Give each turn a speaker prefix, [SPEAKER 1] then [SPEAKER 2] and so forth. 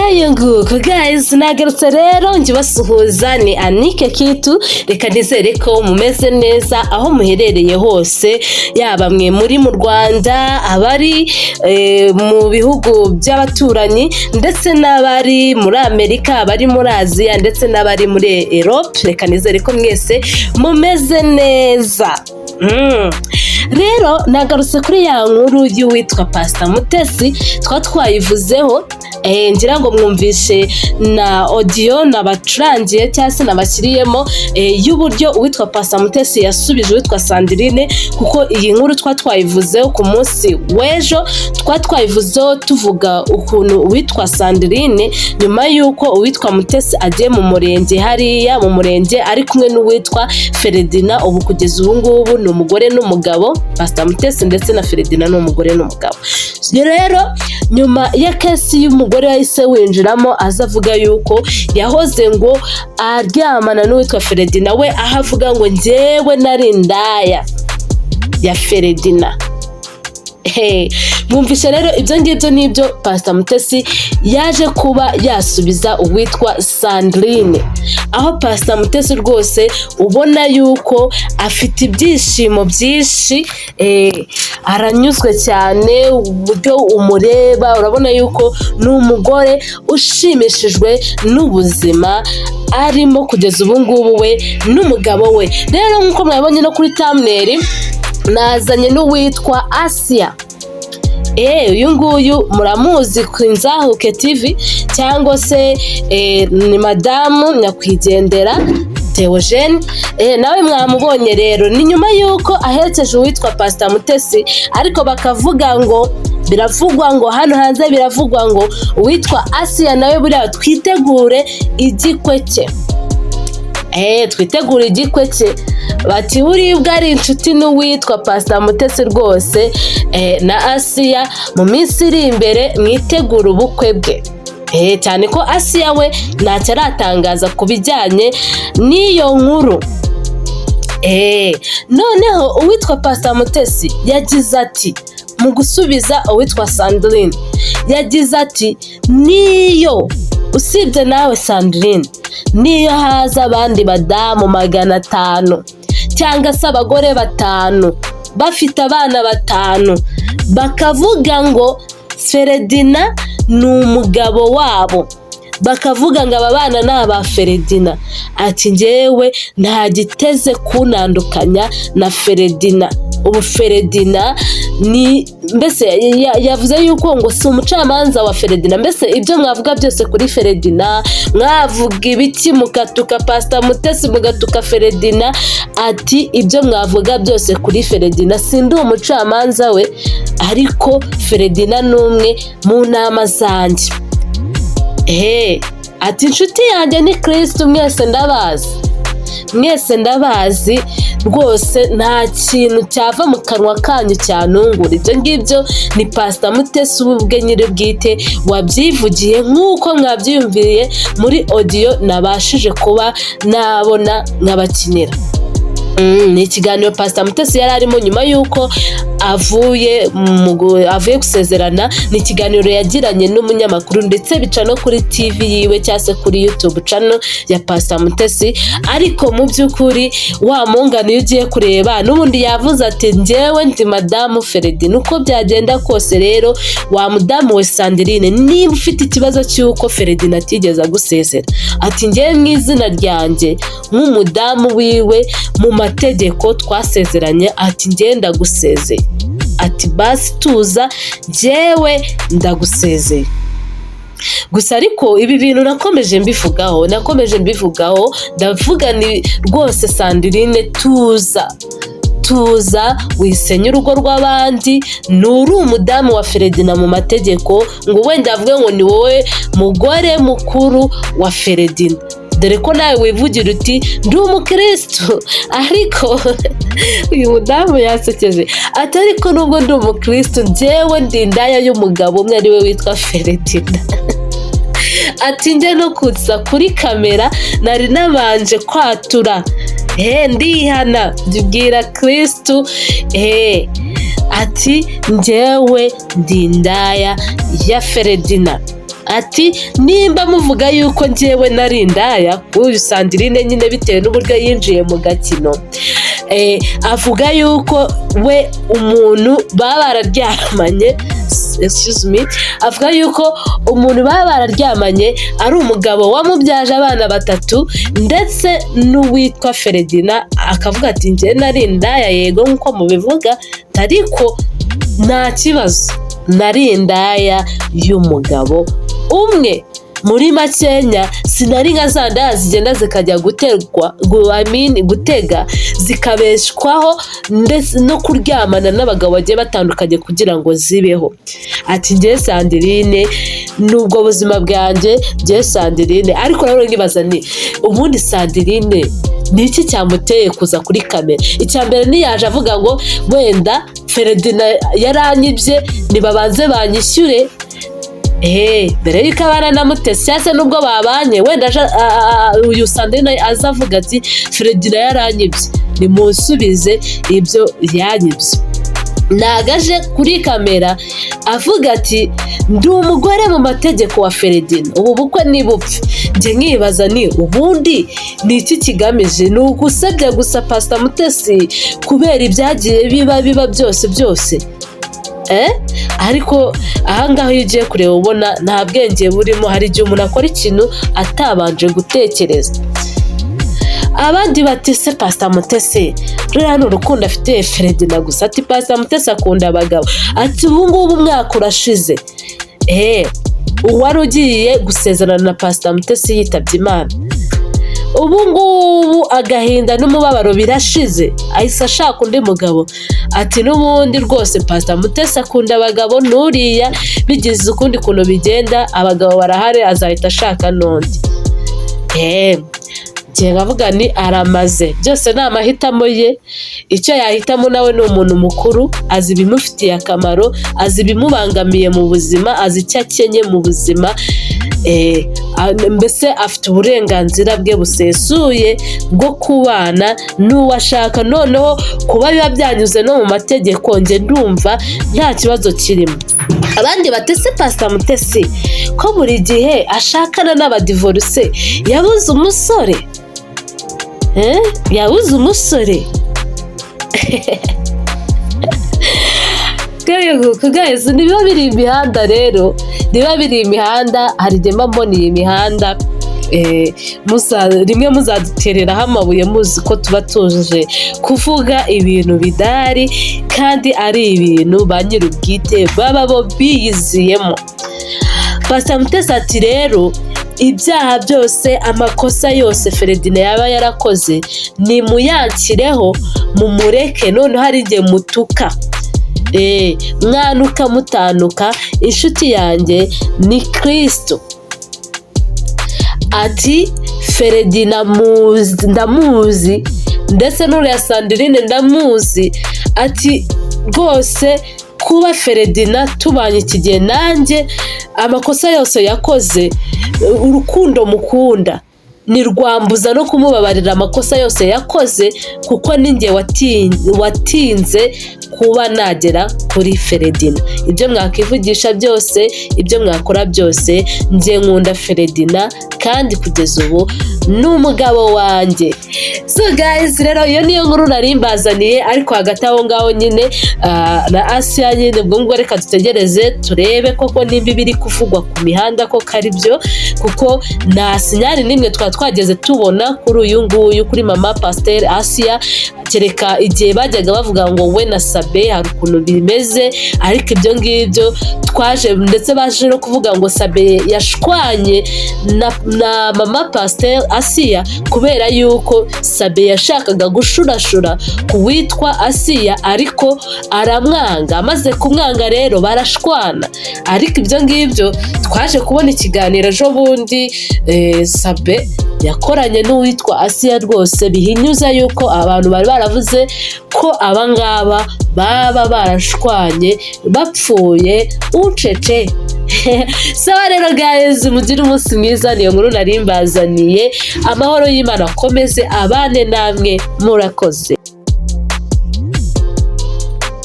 [SPEAKER 1] Ngayo nguko guys, nagarutse rero njye basuhuza, ni Anike Kitu. Reka nizere ko mumeze neza aho muherereye hose, yaba mwe muri mu Rwanda, abari mu bihugu by'abaturanyi, ndetse n'abari muri Amerika, abari muri Aziya, ndetse n'abari muri Europe. Reka nizere ko mwese mumeze neza. Rero nagarutse kuri ya nkuru y'uwitwa Pastor Mutesi twayivuzeho, ngira ngo mwumvishe na audio nabacurangiye cyangwa se nabashyiriyemo, y'uburyo uwitwa Pastor Mutesi yasubije uwitwa Sandrine, kuko iyi nkuru twayivuzeho ku munsi w'ejo. Twayivuzeho tuvuga ukuntu uwitwa Sandrine, nyuma y'uko uwitwa Mutesi agiye mu murenge, hariya mu murenge ari kumwe n'uwitwa Feredina, ubu kugeza ubu ngubu ni umugore n'umugabo. Pastor Mutesi ndetse na Feredina ni umugore n'umugabo. Rero nyuma ya case y'umugore yahise winjiramo, aza avuga yuko yahoze ngo aryamana n'uwitwa Feredina we, aho avuga ngo njyewe nari indaya ya Feredina. Hey, mwumvishe rero ibyo ngibyo nibyo Pastor Mutesi yaje kuba yasubiza uwitwa Sandrine, aho Pastor Mutesi rwose ubona yuko afite ibyishimo byinshi, aranyuzwe cyane. Uburyo umureba urabona yuko ni umugore ushimishijwe n'ubuzima arimo kugeza ubu ngubu, we n'umugabo we. Rero nk'uko mwabonye no kuri thumbnail, nazanye n'uwitwa Asiya. Uyu nguyu muramuzi ku Inzahuke TV, cyangwa se ni madamu nyakwigendera Theogene. Nawe mwamubonye. Rero ni nyuma y'uko aherekeje uwitwa Pastor Mutesi, ariko bakavuga ngo biravugwa ngo hano hanze biravugwa ngo uwitwa Asiya nawe buriya twitegure igikwe cye. Twitegure igikwe cye. Bati buribwa ari inshuti n'uwitwa Pastor Mutesi rwose, na Asiya mu minsi iri imbere mwitegure ubukwe bwe. Cyane ko Asiya we ntacyo aratangaza ku bijyanye n'iyo nkuru. Noneho uwitwa Pastor Mutesi yagize ati, mu gusubiza uwitwa Sandrine, yagize ati: "Niyo usibye nawe Sandrine, niyo haza abandi badamu 500 cyangwa se abagore batanu bafite abana batanu, bakavuga ngo Feredina ni umugabo wabo, bakavuga ngo aba bana ni aba Feredina," ati njyewe nta giteze kuntandukanya na Feredina. Ubu Feredina ni mbese yavuze yuko ngo si umucamanza wa Feredina. Mbese ibyo mwavuga byose kuri Feredina, mwavuga ibiki, mugatuka Pastor Mutesi, mugatuka Feredina, ati ibyo mwavuga byose kuri Feredina, sindi umucamanza we, ariko Feredina ni umwe mu nama zanjye. Ati inshuti yanjye ni Kirisitu, mwese ndabazi, mwese ndabazi rwose, nta kintu cyava mu kanwa kanyu cyanungura. Ibyo ngibyo ni Pastor Mutesi ubwe nyiri bwite wabyivugiye, nk'uko mwabyiyumviriye muri audio nabashije kuba nabona nkabakinira. Ni ikiganiro Pastor Mutesi yari arimo nyuma y'uko avuye gusezerana. Ni ikiganiro yagiranye n'umunyamakuru, ndetse bica no kuri TV yiwe cyangwa se kuri YouTube channel ya Pastor Mutesi. Ariko mu by'ukuri wa mungano, iyo ugiye kureba n'ubundi yavuze ati njyewe ndi madamu Feredina uko byagenda kose. Rero wa mudamu we Sandrine, niba ufite ikibazo cy'uko Feredina atigeze agusezera, ati njyewe mu izina ryanjye nk'umudamu wiwe mu mategeko twasezeranye, ati njyewe ndagusezeye, ati basi tuza, njyewe ndagusezeye. Gusa ariko ibi bintu nakomeje mbivugaho, ndavuga ni rwose Sandrine, tuza, tuza, wisenya urugo rw'abandi. Nturi umudamu wa Feredina mu mategeko ngo wenda avuge ngo ni wowe mugore mukuru wa Feredina, dore ko nawe wivugira uti ndi umukirisitu. Ariko uyu mudamu yasekeje, ati ariko nubwo ndi umukirisitu, njyewe ndi indaya y'umugabo umwe ariwe witwa Feredina. Ati njye no kuza kuri kamera nari nabanje kwatura, ndihana, mbibwira Kirisitu. Ati: "Njyewe ndi indaya ya Feredina." Ati: "Nimba muvuga yuko njyewe nari indaya," uyu Sandrine nyine bitewe n'uburyo yinjiye mu gakino, avuga yuko we umuntu baba bararyamanye, excuse me, avuga yuko umuntu baba bararyamanye ari umugabo wamubyaje abana batatu ndetse n'uwitwa Feredina. Akavuga ati: "Njye nari indaya yego nk'uko mubivuga, ariko nta kibazo, nari indaya y'umugabo umwe." Muri makenya, sinari nka za ndaya zigenda zikajya guterwa, I mean, gutega, zikabeshwaho ndetse no kuryamana n'abagabo bagiye batandukanye kugira ngo zibeho. Ati: "Njye Sandrine, nubwo buzima bwanjye, njye Sandrine." Ariko rero nkibaza ni ubundi Sandrine ni iki cyamuteye kuza kuri kamera? Icya mbere, ntiyaje avuga ngo wenda Feredina yaranyibye, nibabanze banyishyure mbere y'uko abana na Mutesi, cyangwa se nubwo babanye, wenda uyu Sandrine aza avuga ati: "Feredina yaranyibye, nimunsubize ibyo yanyibye." Ntago aje kuri kamera avuga ati: "Ndi umugore mu mategeko wa Feredina, ubu bukwe nibupfe." Njye nkibaza ni ubundi ni iki kigamije? Ni ugusebya gusa Pasita Mutesi kubera ibyagiye biba biba byose byose? Ariko ahangaha iyo ugiye kureba ubona nta bwenge burimo. Hari igihe umuntu akora ikintu atabanje gutekereza. Abandi bati: "Se Pasita Mutesi ruriya ni urukundo afitiye Feredina gusa?" Ati: "Pasita Mutesi akunda abagabo." Ati: "Ubu ngubu umwaka urashize, uwari ugiye gusezerana na Pasita Mutesi yitabye Imana. Ubu ngubu agahinda n'umubabaro birashize, ahise ashaka undi mugabo." Ati: "N'ubundi rwose Pasita Mutesi akunda abagabo, n'uriya bigize ukundi kuntu bigenda, abagabo barahari, azahita ashaka n'undi." Njye nkavuga ni aramaze, byose ni amahitamo ye, icyo yahitamo nawe ni umuntu mukuru, azi ibimufitiye akamaro, azi ibimubangamiye mu buzima, azi icyo akenye mu buzima, mbese afite uburenganzira bwe busesuye bwo kubana n'uwo ashaka. Noneho kuba biba byanyuze no mu mategeko, njye ndumva nta kibazo kirimo. Abandi bati: "Se Pasita Mutesi ko buri gihe ashakana n'abadivoruse, yabuze umusore? Yabuze umusore?" Guys, nibiba biri imihanda rero, niba biri imihanda, hari igihe mba mbona iyi mihanda, rimwe muzadutereraho amabuye muzi ko tuba tuje kuvuga ibintu bidahari kandi ari ibintu ba nyir'ubwite baba bo biyiziyemo. Pastor Mutesi ati: "Rero ibyaha byose, amakosa yose Feredina yaba yarakoze, nimuyanshyireho mumureke. Noneho hari igihe mutuka, mwanuka mutanuka, inshuti yanjye ni Kristo." Ati: "Feredina ndamuzi, ndetse n'uriya Sandrine ndamuzi." Ati: "Rwose kuba Feredina tubanye iki gihe, nanjye amakosa yose yakoze, urukundo mukunda ntirwambuza no kumubabarira amakosa yose yakoze, kuko ninjye watinze kuba nagera kuri Feredina. Ibyo mwakwivugisha byose, ibyo mwakora byose, njye nkunda Feredina kandi kugeza ubu ni umugabo wanjye." So guys, rero iyo niyo nkuru nari mbazaniye. Ariko hagati aho ngaho nyine, na Asiya nyine, ubwo ngubwo reka dutegereze turebe koko nimba ibiri kuvugwa ku mihanda koko ari byo, kuko nta signal n'imwe twaba twageze tubona kuri uyu nguyu, kuri mama Pasiteri Asiya, kereka igihe bajyaga bavuga ngo we na Sabe hari ukuntu bimeze. Ariko ibyo ngibyo twaje, ndetse baje no kuvuga ngo Sabe yashwanye na mama Pasiteri Asiya kubera yuko Sabe yashakaga gushurashura ku witwa Asiya, ariko aramwanga. Amaze kumwanga rero barashwana. Ariko ibyo ngibyo twaje kubona ikiganiro ejo bundi, Sabe yakoranye n'uwitwa Asiya, rwose bihinyuza yuko abantu bari baravuze ko abangaba baba barashwanye bapfuye ucece. Sawa rero guys, mugire umunsi mwiza. Niyo nkuru nari mbazaniye. Amahoro y'Imana akomeze abane namwe. Murakoze.